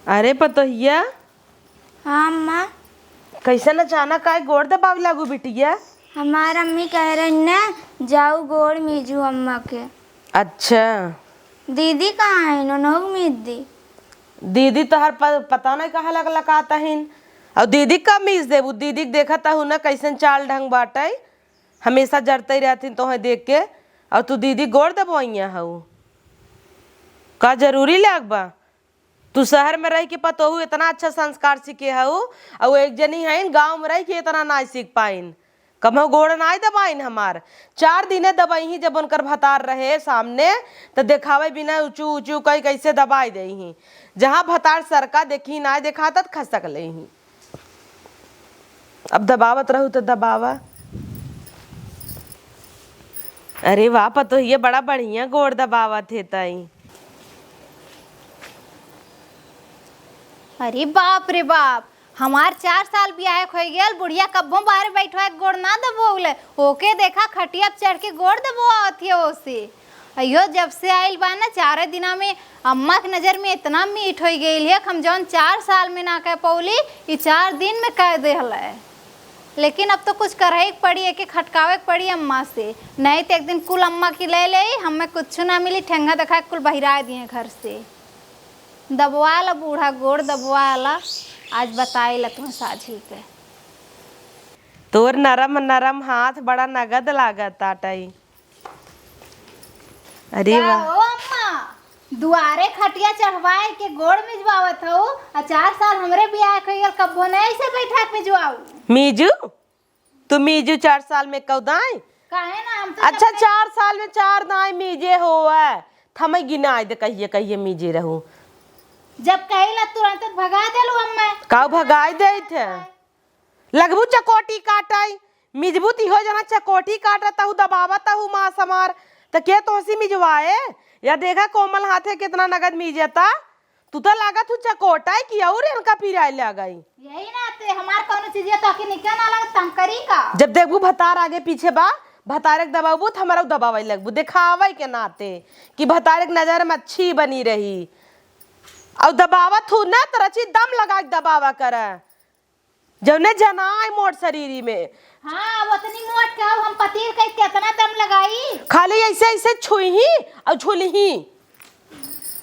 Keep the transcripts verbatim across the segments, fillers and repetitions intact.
अरे पतोहिया। हाँ अम्मा। कैसन अचानक आए गोड़ दबावे लागू बिटिया? हमार अम्मी कह रही ना, जाऊ गोड़ मीजू अम्मा के। अच्छा। दीदी कहाँ है? उन्हों मीज दी। दीदी तोहर प-, पता नहीं कहाँ लग लकात हिन। और दीदी का मीज देबू? दीदी के देखत हूँ ना कैसन चाल ढंग बाटे, हमेशा जरते रहती तोहे देख के। और तू दीदी गोड़ दबोइया हऊ? का जरूरी लाग बा? तू शहर में रह के पतोहू इतना अच्छा संस्कार सीखे हऊ, और एक जनी हईन गाँव में रह के इतना नाई सीख पाइन। कमो गोड़ नाई दबाइन हमार। चार दिने दबइही जब उनकर भतार रहे सामने, त देखावे बिना उचू उचू कई कैसे दबाई देही। जहाँ भतार सरका देखी नाई देखात त खसक लेही। अब दबावत रहू त दबावा। अरे वाह पतोहिया, बड़ा बढ़िया गोड़ दबावत है तई। अरे बाप रे बाप, हमार चार साल बियाहे क होइ गयल, बुढ़िया कब्बो बाहरे बैठवा के गोड़ ना दबोले। ओके देखा खटिया पे चढ़ के गोड़ दबोआवत है ओसे। अयो जब से आइल बा ना, चारे दिना में अम्मा के नजर में इतना मीठ होइ गइल है कि हम जौन चार साल में ना कह पौली, ई चार दिन में कह देहल है। लेकिन अब तो कुछ करही के पड़ी, एके खटकावे के पड़ी अम्मा से, नहीं तो एक दिन कुल अम्मा की ले लेई, हमें कुछ ना मिली, ठेंगा देखा के कुल बहिराए दिए घर से। दबवा ला बूढ़ा, गोड़ दबवा ला, आज बताई ला तुम्हें साझी के। तोर नरम नरम हाथ बड़ा नगद लागत आटई। अरे का वाह। हो अम्मा, दुआरे खटिया चढ़वाए के गोड़ मिजवावत हऊ, आ चार साल हमरे बियाह के होइगल, कब्बो नहीं ऐसे बैठा के मिजवाऊ। मीजू, तू मीजू चार साल में कऊ दाई? काहे ना, हम तो अच्छा, जब चार साल में चार दाई मीजे होवे, थमई गिनाई दे कहिए कहिए मीजे रहू। जब कहिला तुरंत भगा देलू अम्मा। काऊ भगाई देत है? लगबू चकोटी काटई, मिजबू तिहो जना चकोटी काटत हऊ, दबावत हऊ मास हमार, त के तोहसी मिजवाए? या देखा कोमल हाथे कितना नगद मिजता। तू त लागत हऊ चकोटई कि और इनका पिराए लागई। यही नाते हमार कौनो चीजिया तो आखिर निके ना लगत, त हम करी का? जब देखबू भतार आगे पीछे बा, भतारे के दबाबू त हमरा दबावे लगबू, देखावे के नाते कि भतारे के नजर में अच्छी बनी रही। और दबावत हऊ ना त रची दम लगा के दबावा कर। जौने जनाए मोट शरीरी में। हाँ, ओतनी मोट के हऊ, हम पतीर कई केतना दम लगाई। खाली ऐसे ऐसे छुईही और झुलही,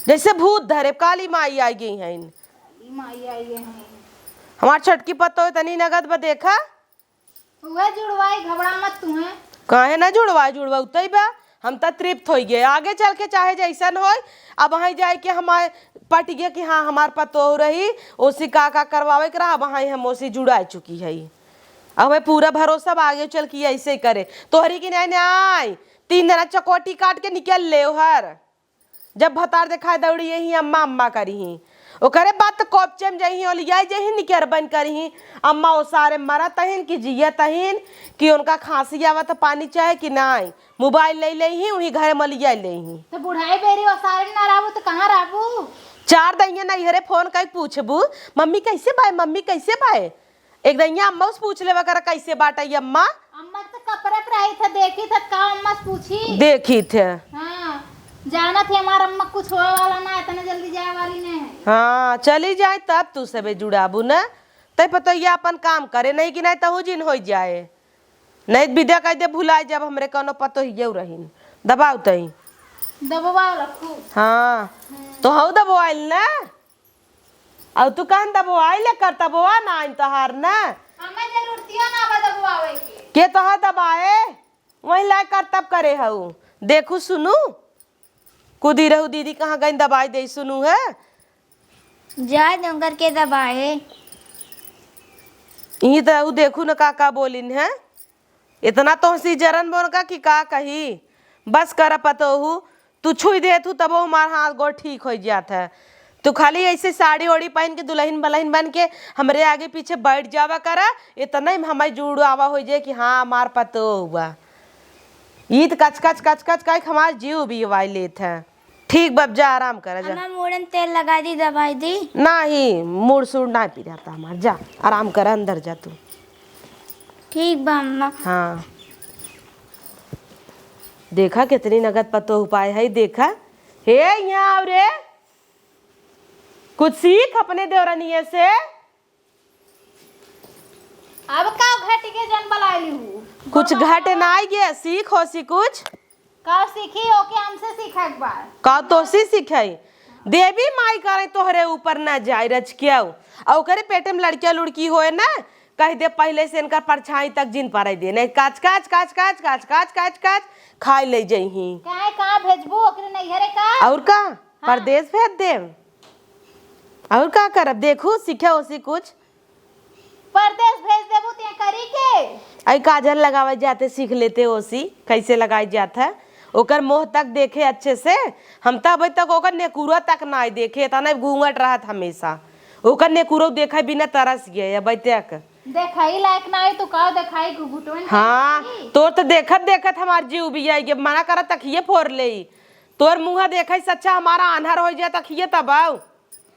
जैसे भूत धरे, काली माई आई गई हैं। काली माई आई गई हैं। हमार छोटकी पतोह तनी नगद बा, देखा। उहे जुड़वाई, घबरा मत तुहें। काहे ना जुड़वाई, जुड़वा उतई बा। हम त तृप्त होइ गए। आगे चल के चाहे जैसन होय, अब वहीं जाए के हमारे पट गए कि हाँ, हमार पतोह रही, ओसी का का करवावे के रहा, वहीं हम ओसी जुड़ाए चुकी है। अब हमें पूरा भरोसा बा, आगे चल के ऐसे ही करे। तोहरी की नहीं, नहीं, तीन जना चकोटी काट के निकल ले ओहर। जब भतार देखाए दौड़ी यही अम्मा अम्मा करिही। ओकरे बाद त कोपचे में जइही, ओलियाई जइही, निकर बन करिही। अम्मा ओ सारे मरत अहिन कि जियत अहिन, कि उनका खांसी आवत पानी चाहे कि नाई। मोबाइल ले लेही, वही घरे मलिया लेही। तो बुढ़ाई बेरी ओ सारे ना रहबू तो कहाँ रहबू? चार दइया नैहरे फोन कई पूछबू, "मम्मी कैसे बाय, मम्मी कैसे बाय?" एक दइया अम्मा से पूछ लेवा करा, "कैसे बाटई अम्मा?" अम्मा तो कपरत रही थे, देखी थे का अम्मा से पूछी। देखी थे। हाँ, जानत है हमार अम्मा कुछ होए वाला ना, इतना जल्दी जाए वाली नहीं है। हाँ, चली जाए तब तू सबे जुड़ाबू ना, तै पतोहिया अपन काम करे नहीं कि नहीं तहू जिन हो जाए, नहीं विदा कह दे भुलाए जब हमरे कौनो पतोहिया रहीन। दबाओ तई। दबवा रखू। हाँ, हम्म। तो हऊ दबवाइल ना। अउ तू कहन दबवाई ले कर, दबवा ना आइन तोहार ना। हमें जरूरतियो ना बा दबवावे के। के तोहार दबाए? वही लाए कर तब करे हऊ। देखू सुनू, कुदी रहू दीदी कहाँ गइन दबाई दे सुनू है। जा जंगर के दबाए। इही त ऊ देखू न का का बोलिन है। इतना तोहसी जरन बोन का कि का कही। बस कर पतोहू, तू छुई देत हू तबो हमार हाथ गोड़ ठीक होइ जात है। तू खाली ऐसे साड़ी ओड़ी पहिन के दुलहिन बलहिन बन के हमरे आगे पीछे बैठ जावा करा, इतना ही हमार जुड़ावा होइ जाए कि हाँ हमार पतोह हुआ। ई त कच कच कच कच कच हमार जीव भी वाई लेत है। ठीक बा, जा आराम करा जा। अम्मा, मूड़न तेल लगाई दी, दबाई दी? नाही, मूड़ सूड़ नाही पिराता हमार। जा, आराम करा, अंदर जा तू। ठीक बा अम्मा। हाँ। देखा, कितनी नगद पतोह पाए है, देखा। हे, यहाँ आव रे। कुछ सीख अपने देवरनिये से। अब का घट के जन बलाइली हूँ? कुछ घट नाई गे, सीख ओसी कुछ। का सीखी, ओके हमसे सीखे के बा। का तोसी सीखे? देवी माई करे तोहरे ऊपर ना जाए रचकियाऊ। आ ओकरे पेटे में लड़किया लुड़की होए ना, कह दे पहले से इनकर परछाई तक जिन पड़े दे, नहीं काच काच काच काच काच काच काच काच खाए ले जइही। काहे, कहाँ भेजबू ओकरे नैहरे का? और का? हाँ। परदेस भेज देम। और का करब? देखू, सीखे ओसी कुछ। परदेस भेज देबू ते करी के? आई काजल लगावे जाते सीख लेते ओसी, कैसे लगाई जात है। ओकर मुँह तक देखे अच्छे से। हम तो अबे तक ओकर नेकुरा तक नाई देखे, इतना घूंघट रहत हमेशा। ओकर नेकुरो देखे बिना तरस गए अबे तक। देखाई लायक ना है तो का देखाई घुघुटवन के हाँ, देखाई? तोर तो देखत देखत हमार जीव भी आई गे, मना करत तखिए फोर लेई। तोर मुँह देखे से अच्छा हमारा आन्हर हो जाए तखिए तब आऊ।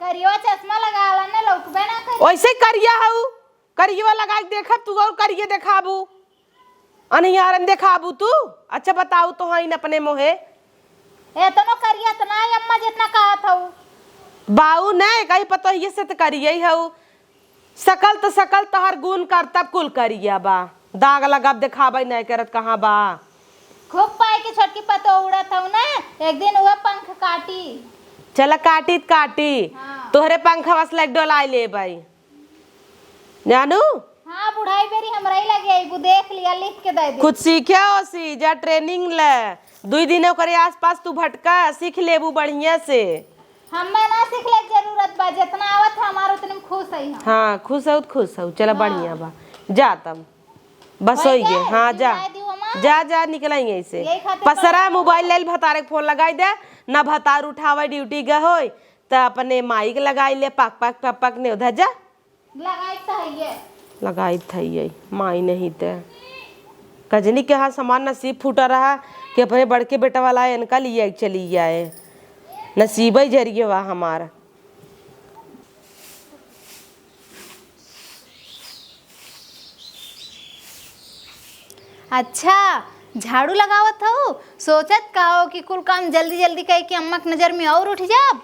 करियो चश्मा लगा ला ना, लौकबे ना करी। ओइसे करिया हऊ, करियो लगा के देखब तू और करिए देखाबू, अनियारन देखाबू तू। अच्छा बताऊ तो हईन अपने मोहे। एतनो करिया त ना अम्मा जितना कहत हऊ। बाऊ नहीं कहीं पतोहिए से तो करिए हऊ। सकल त सकल तोहर गुण करतब कुल करिया बा। दाग लगाब देखाबै नाय करत कहाँ बा। खूब पाए के छोटकी पतोह उड़त हऊ ना, एक दिन उहे पंख काटी। चला काटी त काटी, हाँ। तोहरे पंखवा से लाइक डोलाई लेबै। जानू? हाँ, बुढ़ाई बेरी हमरा ही लगे अइबू, देख लिया, लिख के दे दे। कुछ सीखे ओसी, जा training ले। दुई दिन ओकरे आसपास तू भटका, सीख लेबू बढ़िया से। हम्मे ना सीखले के जरूरत बा, जितना आवत है हमार उतने में खुश है हम। हाँ, खुश हऊ त खुश हऊ, चला हाँ। बढ़िया बा। जा तब। बस होई गे, हाँ, जा। जा, जा, निकलेंगे इसे। यही खातिर पसरा mobile ले भतारे के phone लगाई दे, ना भतार उठावे duty गए होई, त अपने माई के लगाई ले, पक, पक, पक, पक, ने उधर जा। लगाई त हइये। लगाई त हइये, माई नहीं ते। कजनी के हाथ समान नसीब फूटा रहा कि अपने बड़के बेटा वाला इनका लिए चली आए। नसीबे जरिए वा हमार। अच्छा, झाड़ू लगावत हऊ, सोचत का हो कि कुल काम जल्दी जल्दी कइ के अम्मा के नजर में और उठ जाब?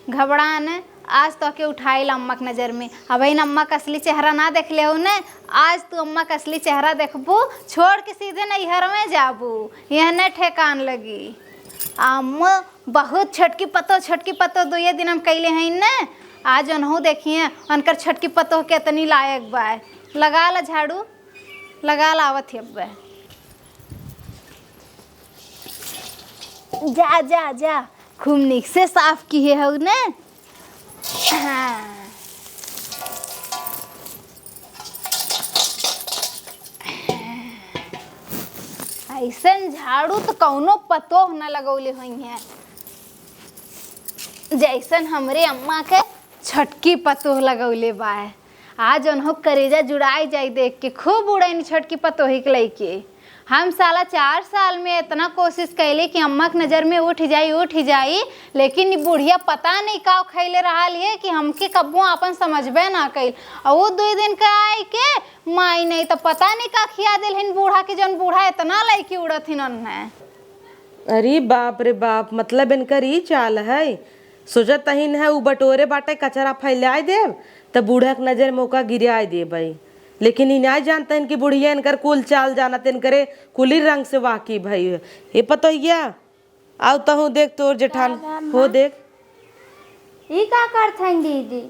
घबरान, आज तोहके उठाइल अम्मा के नजर में। अबहिन अम्मा के असली चेहरा ना देखले हऊ ने, आज तू अम्मा के असली चेहरा देखबू, छोड़ के सीधे नैहर में जाबू, यह ने ठेकान लगी। अम्मा बहुत छोटकी पतोह, छोटकी पतोह दुइये दिन हम कइले हईन ने। आज ओनहु देखिए, उनकर छोटकी पतोह केतनी लायक बा। लगा ला झाड़ू, लगा ला, आवत ही अब। जा, जा, जा, खूब निक से साफ किहे हऊ ने। हाँ। अइसन झाड़ू त कउनो पतोह न लगौले होइहें, जइसन हमरे अम्मा के छोटकी पतोह लगौले बाय। आज ओनहु करेजा जुड़ाई जाई देख के, खूब उड़ैनी छोटकी पतोही के लइके। हम साला चार साल में एतना कोशिश कइली कि अम्मा के नजर में उठ जाई, उठ जाई, लेकिन ई बुढ़िया पता नहीं का खइले रहल है कि हमके कब्बो आपन समझबे ना कइल। अउ उ दुइ दिन का आई के माई नहीं त पता नहीं का खिया देलहिन बूढ़ा के, जौन बूढ़ा एतना लइके उड़त हिन ओन्हे। अरे बाप रे बाप, मतलब इनकर ई चाल है। सोचत तहिन है उ बटोरे बाटे कचरा फैलाए देब, त बूढ़ा के नजर में ओका गिराए देबै। लेकिन ई नाय जानत हन कि बुढ़िया इनकर कुल चाल जानत, इनकरे कुली रंग से वाकिफ है। ए पतोहिया, आउ तहूँ देख तोर जेठान राम राम हो माँ। देख। ई का करत हईन दीदी?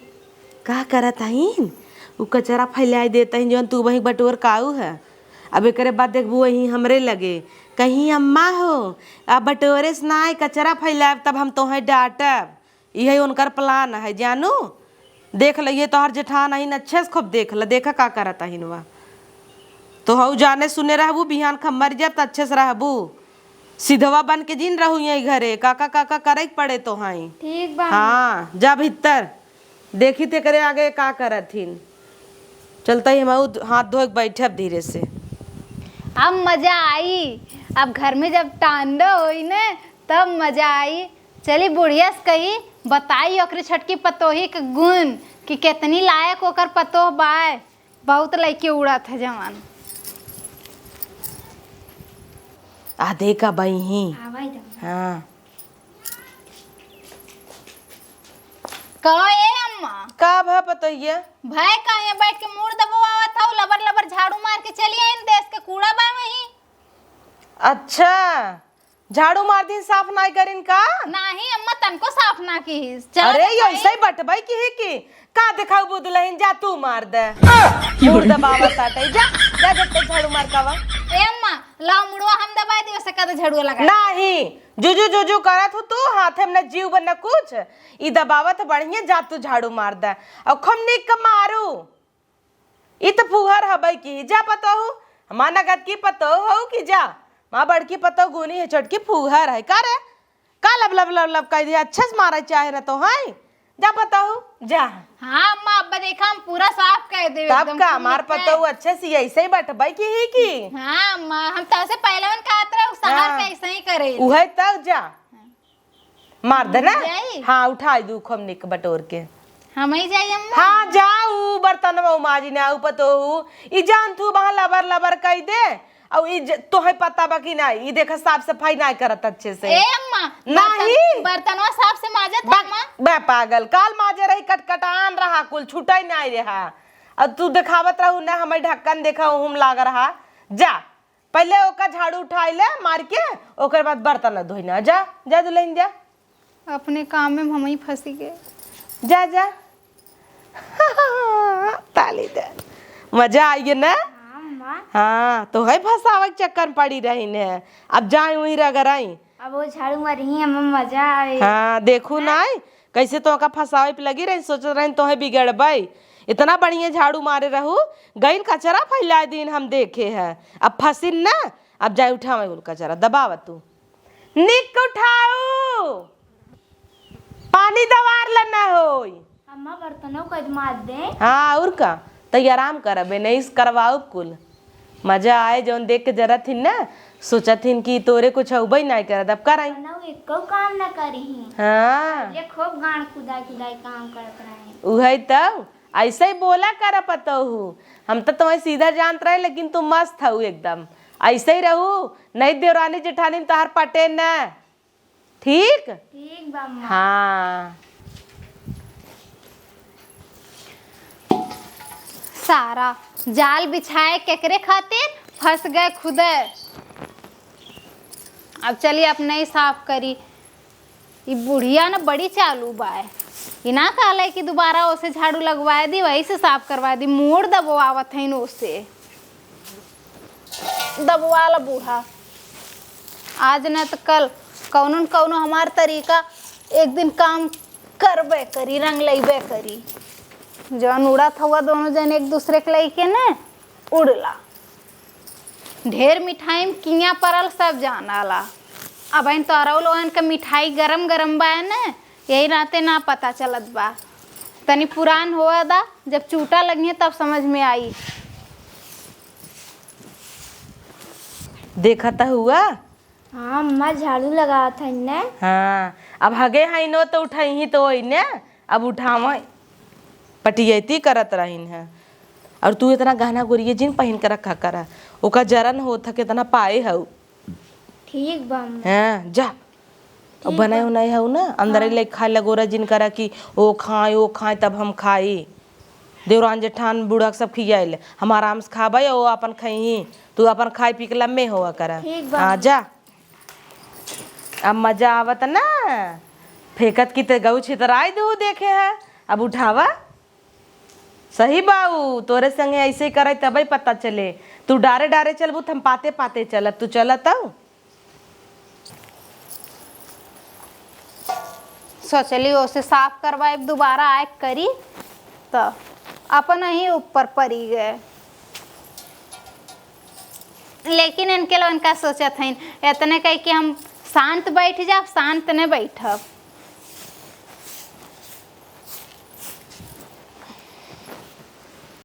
का करत हईन? उ कचरा फैलाए देत हईन जौन तू वहीं बटोर काऊ है। अब एकरे बाद देखबू वहीं हमरे लगे। कहीं अम्मा हो, अब बटोरे से नाय कचरा फैलाएब तब हम तोहें डांटब। इहे उनकर plan है जानू। देख ल, ये तोहर जेठान हईन, अच्छे से खूब देख ल, देखा का करत हईन वा। तो हऊ जाने सुने रहबू, बिहान खा मर जाब त अच्छे से रहबू। सिधवा बन के जिन रहू यही घरे, काका काका करे के पड़े तो हई। ठीक बा। हाँ, जा भीतर, देखी तेकरे आगे का करत हिन। चलता ही हम हाथ धोए के बैठे अब धीरे से। अब मजा आई, अब घर में जब टांडो होई न तब मजा आई। चली बुढ़िया से कही, बताई ओकरी छोटकी पतोही के गुण कि केतनी लायक ओकर पतोह बाय। बहुत लइके उड़त है जवान। आ देखा बही। आवाई दम। हाँ। कहो ए का भा पतोहिया? भय का, यहाँ बैठ के मूड़ दबवावत हऊ, लबर लबर झाड़ू मार के चली आइन, देश के कूड़ा बा वहीं। अच्छा, झाड़ू मार दिन, साफ नाई करिन का? नाही अम्मा, तनको साफ ना किहिस। चला अरे, तो ये भाई। सही बटबै की ही की? का देखाऊ बु दुलहिन, जा तू मार दे। मूड़ दबावत आटे, जा, जा, जा, जा, झाड़ू मार का आवा। ए अम्मा, लाओ मुड़वा हम दबाई दियो, से कद झाड़ू लगा। नाही, जुजु जुजु करत हो तू, हाथे में न जीव बन न कुछ। ई दबावत बढ़िया, जा तू झाड़ू मार दे। और खूब निक मारू। ई त फूहर हबै की, जा पतोहू, हमार नगद की पतोहू हऊ कि जा। माँ बड़की पतोहू गुनी है, छोटकी फूहर है। का रे? का लब लब लब लब कह दिया? अच्छे से मारे चाहे न तो है। जा पतोहू, जा। हाँ अम्मा, अब देखा हम पूरा साफ कर देबे तब एकदम का, पूरा हमार पतोहू अच्छे से ऐसे ही बैठबै की ही की। हाँ अम्मा, हम तो ऐसे पहलवान कहत रहे, उ शहर हाँ। के ऐसे ही करे। उहे तब जा। मार दे ना। जाई? हाँ, उठाई दू खूब निक बटोर के। हम ही जाई अम्मा? हाँ, जाऊ, बर्तनवा माजी ना, ऊ पतोहू। ई जान तू वहाँ लबर लबर कई दे। और ई ज-, तोहे पता बा कि ना, ई देखा साफ सफाई ना करत अच्छे से। ए अम्मा, नाही। बर्तन-, बर्तनवा साफ से माजत बा, अम्मा? बा पागल, काल माजे रही, कटकटान रहा, कुल छुटई ना रहा। और तू देखावत रहू ना, हमें ढक्कन देखा, उहुम लाग रहा। जा, पहले ओका झाड़ू उठाई ले मार के, ओकर बाद बर्तन धोई ना। जा, जा दुलहिन जा। अपने काम में हम ही फंसी गए। जा, जा। ताली दे। मजा आई है ना? हाँ, अम्मा। हाँ, तोहे फंसावे के चक्कर में पड़ी रही ने। अब जाए वहीं रगड़ाई। अब वो झाड़ू मारी ही, अम्मा, मजा आवे। हाँ, देखू ना? नाई, कैसे तोहका फंसावे पे लगी रही, सोचत रही तोहे बिगड़बै। इतना बढ़िया झाड़ू मारे रहू, गइन कचरा फैला दिन हम देखे है। अब फंसिन ना, अब जाए उठावे कुल कचरा, दबावा तू। निक उठाऊ, पानी दवार ला ना होई। अम्मा, बर्तनों को माज दे। हाँ, और का, तई आराम करबे, नहीं करवाऊ कुल। मजा आए, जौन देख के जरत हिन ना, सोचत हिन कि तोरे कुछ अउबे नाई करत, अब कराई। ना, वो एको काम ना करी ही। हाँ। ये खूब गांड कुदाई कुदाई काम करत रहे। उहे तब, ऐसे ही बोला कर पतोहू। हम तो तुम्हें सीधा जानत रहे, लेकिन तू मस्त हऊ एकदम। ऐसे ही रहू, नहीं देवरानी जेठानी में तोहार पटे ना। ठीक? ठीक बा अम्मा। हाँ। सारा जाल बिछाए केकरे खातिर, फंस गए खुदे। अब चलिए अपने ही साफ करी। ई बुढ़िया न बड़ी चालू बाय। ई ना कहले कि दोबारा ओसे झाड़ू लगवाए दी, वही से साफ करवाए दी। मूड़ दबवावत हईन ओसे। दबवा ला बूढ़ा, आज न त कल कौनो न कौनो हमार तरीका एक दिन काम करबे करी, रंग लइबे करी। जौन उड़त हउआ दोनों जन एक दूसरे के लइके न उड़ला। ढेर मिठाई में किया परल सब जानाला। अब इन तोहरा लोगन के मिठाई गरम गरम बा न, यही नाते ना पता चलत बा। तनी पुरान होआ दा, जब चूटा लगिहे तब समझ में आई। देखत हुआ? हाँ, अम्मा झाड़ू लगावत हईन ने। हाँ, अब हगे हईन तो उठइही तो ओइने, अब उठावइ। पटियती करत रहिन है। और तू इतना गहना गुरिये जिन पहिन के रखा करा, ओका जरन होत ह, कितना पाए हऊ। ठीक बा अम्मा। हाँ, जा। अब ठीक बनाए बा। उनाए हऊ ना, अंदर हाँ। ले खाए लगोरा जिन करा कि ओ खाए, ओ खाए, तब हम खाई। देवरान जेठान बूढ़ा के सब खियाइले, हम आराम से खाबे, ओ अपन खइही, तू अपन खाए पी के लम्बे होआ करा। ठीक बा। हाँ, जा। अब मजा आवत ना, फेंकत की ते गऊ छितराई दू देखे है। अब उठावा। सही बाऊ, तोरे संगे ऐसे करे तबे पता चले। तू डारे डारे चलबू त हम पाते पाते चलब, तू चलत हऊ। सोचली ओसे साफ करवाए, दोबारा आए करी त अपन ही ऊपर पड़ी गए। लेकिन इनके लोगन का सोचत हईन, इतने कह के हम शांत बैठ जाब, शांत न बैठब।